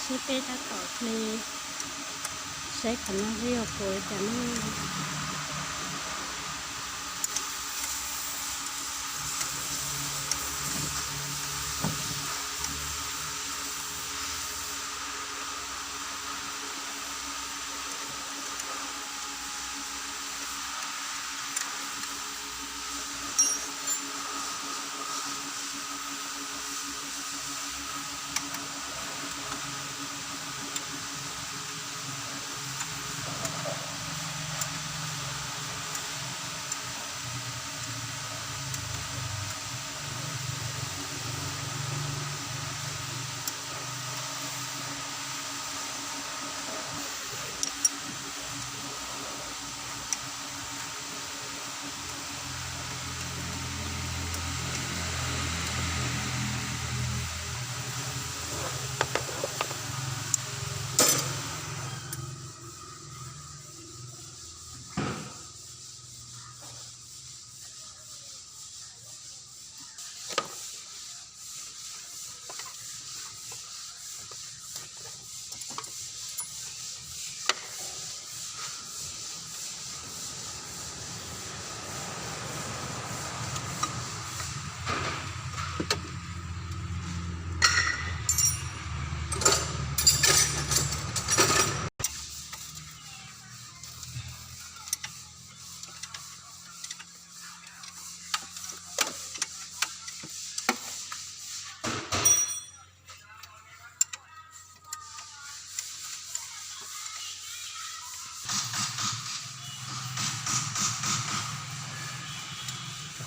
Peb tab tom hle saib qhov no zoo puas li cas ne.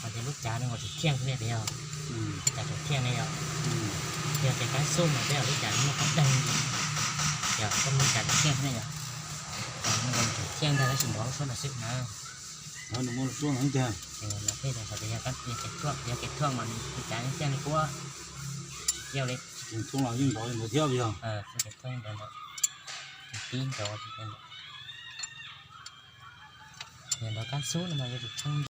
Qhov tias lub cav no ua tseem thiaj ne yog, lub cav tseem thiaj ne yog, yog tias kab xub mas tej zaum lub cav muaj qhov deeg, yog koj muaj cav tseem thiaj ne yog, muaj tseem thiaj ntag tab sis nrov lub suab ntawd xwb na. Nws muaj lub suab ntawd tiag. Qhov tias yog kev thuaj mas lub cav yeej thiaj li qub, tsis thiaj li. Tsis thooj los yeej nrov li ntawd thiab yog. Tib nrov, yog nrov kab xub no mas yuav tsum thooj.